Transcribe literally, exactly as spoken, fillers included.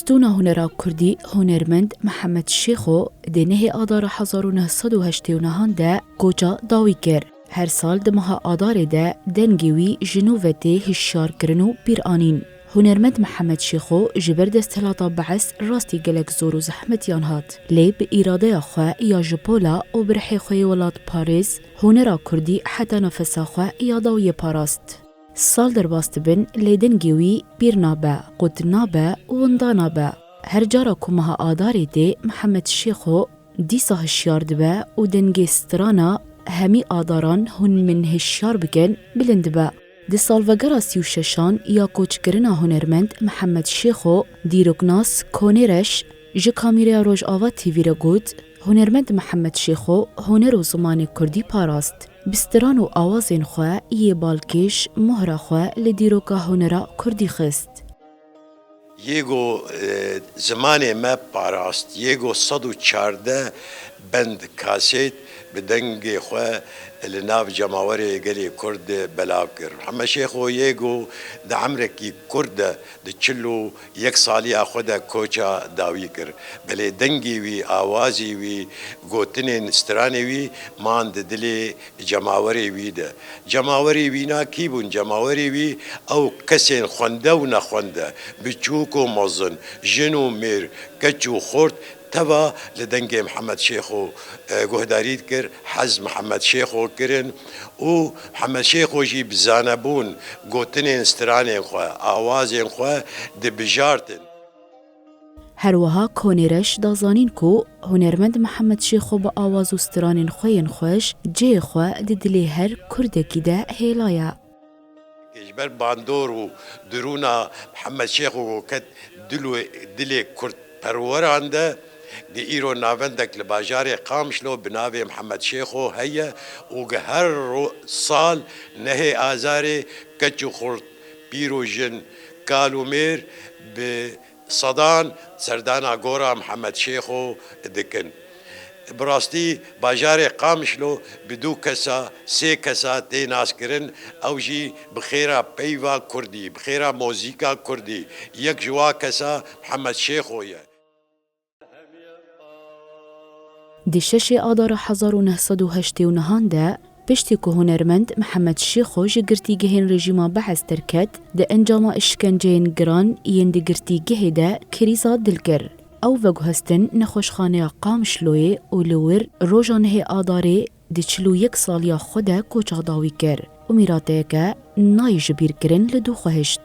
Stûna hunera kurdî hunermend Mihemed Şêxo di nehê Adara hezar û neh sed û heştê û nehan de koça dawî kir. Her sal di meha Adarê de dengê wî ji nû ve tê hişyarkirin û bîranîn. Hunermend Mihemed Şêxo ji ber desthilata Bees rastî gelek zor û zehmetiyan hat. Lê bi îradeya xwe ya ji pola û bi rihê xwe yê welatparêz, hunera kurdî heta nefesa xwe ya dawiyê parast. Sal derbas dibin, lê dengê wî bîr nabe, qut nabe û winda nabe. Her cara ku meha Adarê tê, Mihemed Şêxo dîsa hişyar dibe û dengê strana hemî Adaran hûn min hişyar bikin bilind dibe. Di salvegera sî û şeşan ya koçkirina hunermend Mihemed Şêxo, dîroknas Konê Reş ji kamîreya Rojava T V re got, Hunermend Mihemed Şêxo huner û zimanê kurdî parast. Bi stran û awazên xwe yê balkêş mohra xwe li dîroka hunera kurdî xist. Yê ku, e, zimanê me parast, yê ku sed û çardeh bend kasêt bi dengê xwe li nav cemawerê gelê Kurd belav kir. Mihemed Şêxo yê ku di emrekî kurt de, di çil û yek saliya xwe de koça dawî kir. Belê dengê wî, awazî wî, gotinên stranê wî man di dilê cemawerê wî de. Cemawerê wî na kî bûn? Cemawerê wî ew kesên xwende û nexwende, biçûk û mezin, jin û mêr, keç û xort teva li dengê Mihemed Şêxo, e, guhdarî dikir, hez Mihemed Şêxo kirin û Mihemed Şêxo jî bi zanebûn gotinên stranên xwe, awazên xwe dibijartin. Her wiha Konê Reş da zanîn ku hunermend Mihemed Şêxo bi awaz û stranên xwe yên xweş cihê xwe di dilê her kurdekî de hêlaye. Ji ber bandor û dirûna Mihemed Şêxo ku ket dil û dilê kurdperweran de, gi îro navendek li bajarê Qamişlo bi navê Mihemed Şêxo heye û gi her ro-, sal nehê Azarê keç û xurt, pîr û jin, kal û mêr bi sedan serdana gora Mihemed Şêxo dikin. Bi rastî bajarê Qamişlo bi du kesa, sê kesa tê naskirin, ew jî bi xêra peyva kurdî, bi xêra mozîka kurdî. Yek ji wa kesa Mihemed Şêxo ye. Di şeşê Adara hezar û neh sed û heştê û nehan de, piştî ku hunermend Mihemed Şêxo ji girtîgehên rejîma Bees derket, di encama îşkenceyên giran yên di girtîgehê de krîza dil kir. Ew veguhestin nexweşxaneya Qamişloyê û li wir roja nehê Adarê di çil û yek saliya xwe de koça dawî kir û mîrateyeke nayê ji bîr kirin li dû xwe hişt.